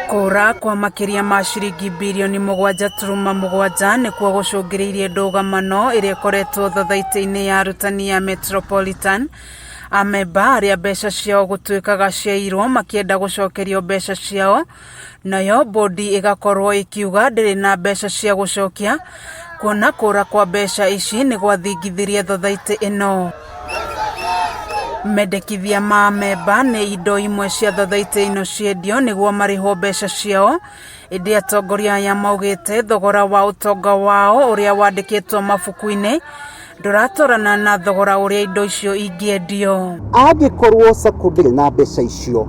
Kũra kwa makĩria ma ciringi birioni 7.7 nĩkuo gũcũngĩrĩirie ndũgamano ĩrĩa ĩkoretwo thothaitĩ-inĩ ya arutani ya Metropolitan. Amemba arĩa mbeca ciao gũtuĩkaga ciaiyirwo makĩenda gũcokerio mbeca ciao, nayo bodi ĩgakorwo ĩkiuga ndĩrĩ na mbeca cia gũcokia, kuona kũra kwa mbeca ici nĩ gwathingithirie thothaitĩ ĩno. Mendekithia ma amemba nĩ indo imwe cia thothaitĩ ĩno ciendio nĩguo marĩhwo mbeca ciao, ĩndĩ atongoria aya maugĩte thogora wa ũtonga wao ũrĩa wandĩkĩtwo mabuku-inĩ ndũratwarana na thogora ũrĩa indo icio ingĩendio. Angĩkorwo Sacco ndĩrĩ na mbeca icio,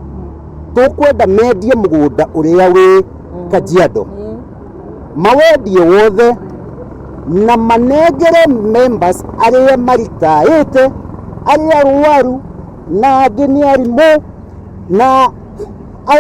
tũkwenda mendie mũgũnda ũrĩa wĩ Kajiado, mawendie wothe na manengere members arĩa maritaĩte, arĩa arwaru na angĩ nĩ arimũ na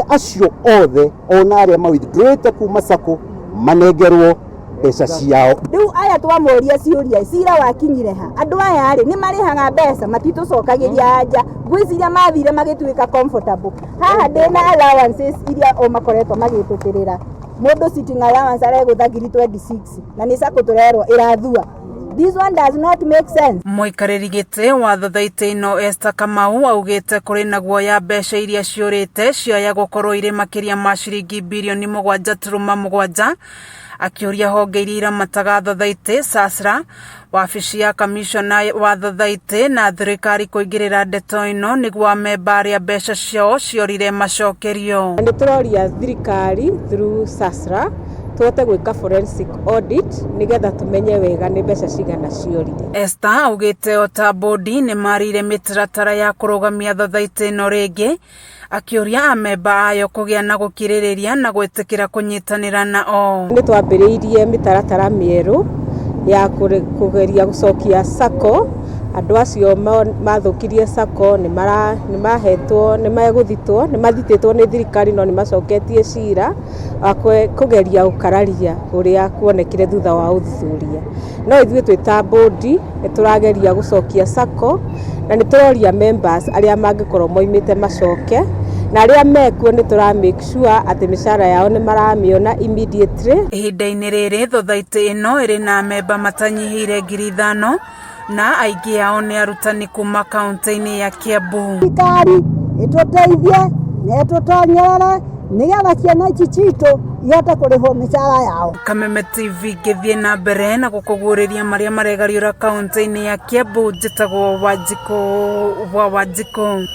acio othe ona arĩa ma withdrawĩte kuma Sacco manengerwo mbeca ciao. Rĩu aya twamoria ciũria cira wakinyire ha? Andũ aya rĩ nĩ marĩhaga mbeca matitũcokagĩria anja. Ngwĩciria mathire magĩtuĩka comfortable. Haha ndĩna allowances iria o makoretwo magĩtũtĩrĩra. Mũndũ sitting allowance aregũtha ngiri 26 na nĩ Sacco tũrerwo ĩrathua. This one does not make sense. Mũikarĩri gĩtĩ wa thothaitĩ ĩno Esther Kamau augĩte kũrĩ na guoya mbeca iria ciũrĩte ciaya gũkorwo irĩ makĩria ma ciringi birioni 7.7, akĩũria honge iria iramataga thothaitĩ SASRA, wabici ya kamishona wa thothaitĩ na thirikari kũingĩrĩra ndeto ĩno nĩguo amemba arĩa mbeca ciao ciorire macokerio. Nĩ tũroria thirikari through SASRA tũhote gwĩka forensic audit nĩgetha tũmenye wega nĩ mbeca cigana ciorire. Esther augĩte o ta bodi nĩ marĩire mĩtaratara ya kũrũgamia thothaitĩ ĩno rĩngĩ, akĩũria amemba ayo kũgĩa na gũkirĩrĩria na gwĩtĩkĩra kũnyitanĩra na o. Nĩ twambĩrĩirie mĩtaratara mĩerũ ya kũgeria gũcokia Sacco. Andũ acio mathũkirie Sacco nĩ mahetwo, nĩ megũthitwo, nĩ mathitĩtwo nĩ thirikari no nĩ macoketie cira wa kũgeria gũkararia ũrĩa kuonekire thutha wa ũthuthuria. No ithuĩ twĩ ta bodi nĩ tũrageria gũcokia Sacco na nĩ tũroria members arĩa mangĩkorwo moimĩte macoke, na arĩa mekuo nĩ tũra make sure atĩ mĩcara yao nĩ maramĩona immediately. Ihinda-inĩ rĩrĩ thothaitĩ ĩno ĩrĩ na amemba matanyihĩire 5,000 na aingĩ ao nĩ arutani kuma kaunti-inĩ ya Kiambu. Thirikari ĩtũteithie na ĩtũtonyerere nĩgetha ciana ici citũ ihote kũrĩhwo mĩcara yao. Kameme TV ngĩthiĩ na mbere na gũkũguũrĩria marĩa maregariũra kaunti-inĩ ya Kiambu, njĩtagwo Wanjikũ wa Wanjikũ.